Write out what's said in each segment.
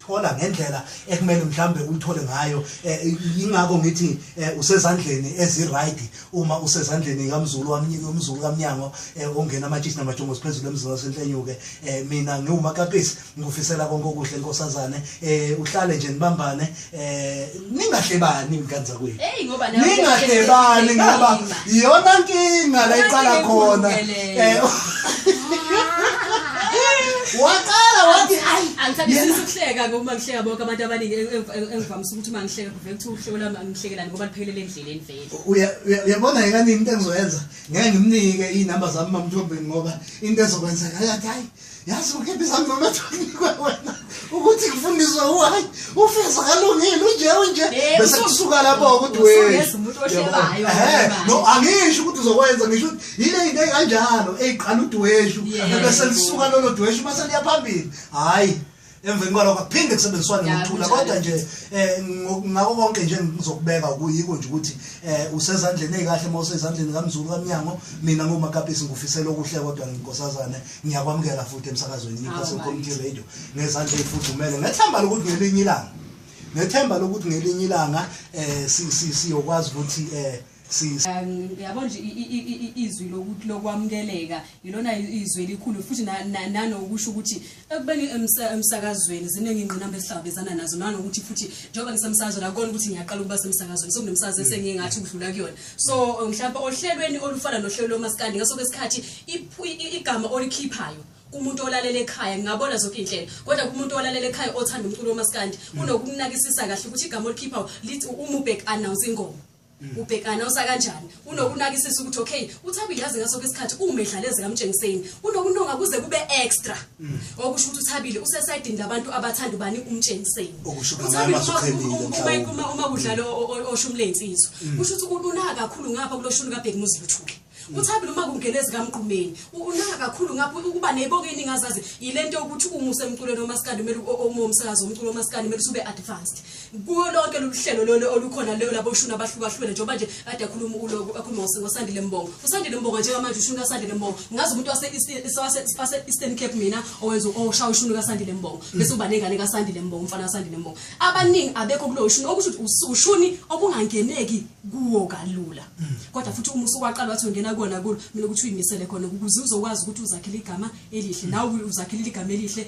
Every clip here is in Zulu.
ulithola ngendlela ekumele mhlambe ulithole ngayo. Ingakho ngithi usezandleni ezi-right uma usezandleni kaMzulu wami, uMzulu kaMnyango, ongena amatshitshi namajongosi phezulu emzini waseNhlenyuke. Mina ngiwumakapisi, ngikufisela konke okuhle, nkosazane. Uhlale nje nibambane, ningahlebani, mngani zakwethu. Hey, ngoba nawe Ningahlebani, ngoba iyona nkinga la iqala khona. Waqala wathi ayi. Angithandisisi ukuhleka ngoba ngihleka bonke abantu abaningi engivamise ukuthi uma ngihleka kuvele kuthiwa uhleko lwami angihlekelani ngoba liphelele endleleni vele. Uyabona kanini into engizoyenza, ngeke ngimnike iy'namba zami mamthombeni, ngoba into ezokwenzeka yathi hayi, yazi ukhipha izami noma ethonikwe wena ukuthi kufundiswe uhayi ufeza kalungile unje unje. Bese kusuka lapho ukuthi we Usungeza umuntu ohlebayo. No, angisho ukuthi uzokwenza, ngisho ukuthi yile into enganjalo eyiqala udweshu, bese lisuka lolo dweshu mase liya phambili. Hayi, emveni kwalokho akuphinde kusebenziswane ngokuthula. Kodwa nje ngakho konke nje ngizokubeka kuyiko nje ukuthi usezandleni ezikahle uma usezandleni kaMzulu kaMnyango. Mina nguMakapisi, ngufisela okuhle, kodwa nginkosazane ngiyakwamukela futhi emsakazweni Newcastle Community Radio ngezandla ezifudumele, ngethemba lokuthi ngelinye ilanga, ngethemba lokuthi ngelinye ilanga siyokwazi ukuthi si Yabo nje, izwi lokuthi lokwamukeleka ilona izwi elikhulu futhi nanokusho ukuthi ekubeni emsakazweni ziningi ingqinamba esihlangabezana nazo, nanokuthi futhi njengoba ngisemsakazweni akukona ukuthi ngiyaqala ukuba semsakazweni, sekunemsakazo esengingathi ukudlula kuyona. So mhlawumbe ohlelweni olufana nohlelo lomaskandi, ngaso kwesikhathi igama olikhiphayo kumuntu olalela ekhaya, ngingabona zonke iy'nhlelo, kodwa kumuntu olalela ekhaya othanda umculo womaskandi unokunakisisa kahle ukuthi igama olikhiphayo lithi uma ubhek announce ingoma, ubhek announce kanjani. Unokunakisisa ukuthi okay, uThabile yazi ngaso isikhathi uma edlala ezikaMtshengiseni unokunonga kuze kube extra, okusho ukuthi uThabile usesayidini labantu abathanda ubani? UMtshengiseni. Okusho ukuthi ngamanye uThabile amazwi uchemile mhlawumbe. Uma kudlala oshumi lensizwa, kusho ukuthi unaka kakhulu ngapha kuloshuni kaBheki Muziluthuli. UThabile uma kungena ezikaMqumeni unaka kakhulu ngapha ukuba neyibonke eningi azazi. Yile nto yokuthi uma usemculweni womaskandi kumele uma umsakazo womculo womaskandi kumele usube advanced kuyo lonke lolu hlelo lolu olukhona leyo labo shuni abahlukahlukene, njengoba nje kade akhuluma uloku akhuluma ngoSandile Mbongo. USandile Mbongo njengamanje, ushuni kaSandile Mbongo, ngazi umuntu wase Eastern Cape mina owenza oshaya ushuni kaSandile Mbongo, bese uba nengane kaSandile Mbongo, umfana kaSandile Mbongo. Abaningi abekho kulowo shuni, okusho ukuthi ushuni okungangeneki kuwo kalula, kodwa futhi uma usuwaqala wathi ungena kuwona kulo mina ukuthi uyimisele khona ukuze uzokwazi ukuthi uzakhele igama elihle, nawe uzakhele igama elihle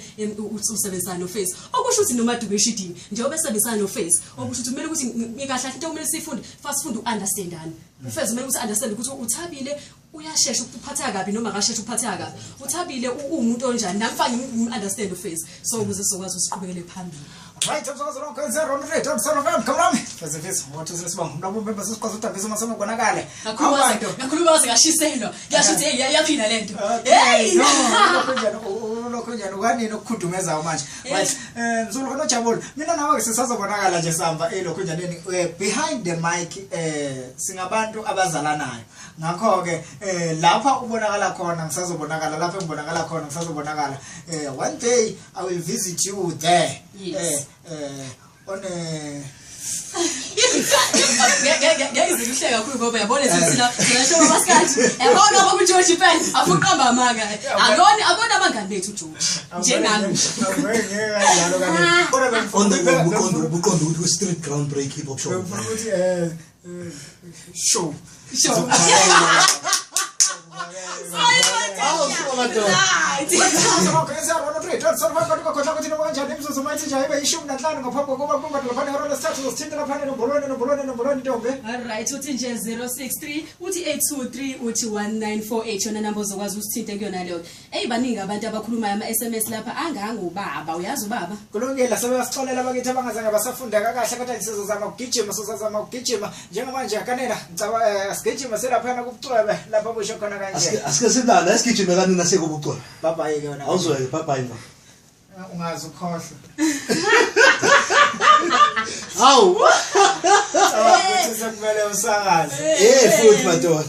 usebenzisana noFace, okusho ukuthi noma duke eshidini njengoba esebenzisana noFace, okusho ukuthi kumele ukuthi ngikahle into okumele sifunde fast funde u-understandani. UFace kumele ukuthi understand ukuthi uThabile uyashesha ukuphatheka kabi noma akasheshe ukuphatheka kabi, uThabile uwumuntu onjani, nami fanele ngim-understand uFace, so ukuze sizokwazi ukuthi siqhubekele phambili. Right, umsakazo lo kwenza Ron Red on Son of M. Kamrami. Feze feze. Wathi sesibanga umlabo mbembe sesiqwaza udambisa masama konakale. Ngakhuluma waze ngashiselwa, ngiyasho ukuthi hey, iyaphila lento. Hey, Hey. no, lokho njani, lokho njani ukanini okukhudumezayo manje. Right. Mzulu kanojabula. Mina nawe ke sisazobonakala nje samba lokho njani behind the mic, singabantu abazalanayo. Ngakho ke lapha ubonakala khona ngisazobonakala, lapha engibonakala khona ngisazobonakala. One day I will visit you there. Yes. On a Ngeke ngize kakhulu ngoba yabona thina thina show masikhathi yabona ngoba uGeorge Pen afuqamba amanga, akona akona abangani bethu uGeorge njengami. Kanjalo kanti. Kodwa On the ubuqonde ukuthi kwi-street ground break hip hop show. Bengifuna ukuthi show. Show. Awu, suka madoda. Kanjani imizuzu mayithi nje ayibe 15 ngaphambi kokuba kuba laphana ihora lesithathu, uzosithinta laphana enombolweni, enombolweni, enombolweni, ntombi. Alright, uthi nje 063 uthi 823 uthi 1948, yona namba ozokwazi usithinte kuyona leyo. Ey, baningi abantu abakhulumayo, ama SMS lapha angangubaba, uyazi ubaba. Kulungile, sebeyasixolela abakithi abangazange basafundeka kahle, kodwa nje sizozama ukugijima, sizozama ukugijima njengamanje kanena ngicaba sigijima selaphana kubucwebe lapha kusho khona kanje. Asike silala, esigijime kanina sekubucwebe. Bye bye ke wena. Awuzweke, bye bye mfana. Ungaze ukhohlwe. Hawu. Cabanga ukuthi sekumele usakaze. Eh, futhi madoda.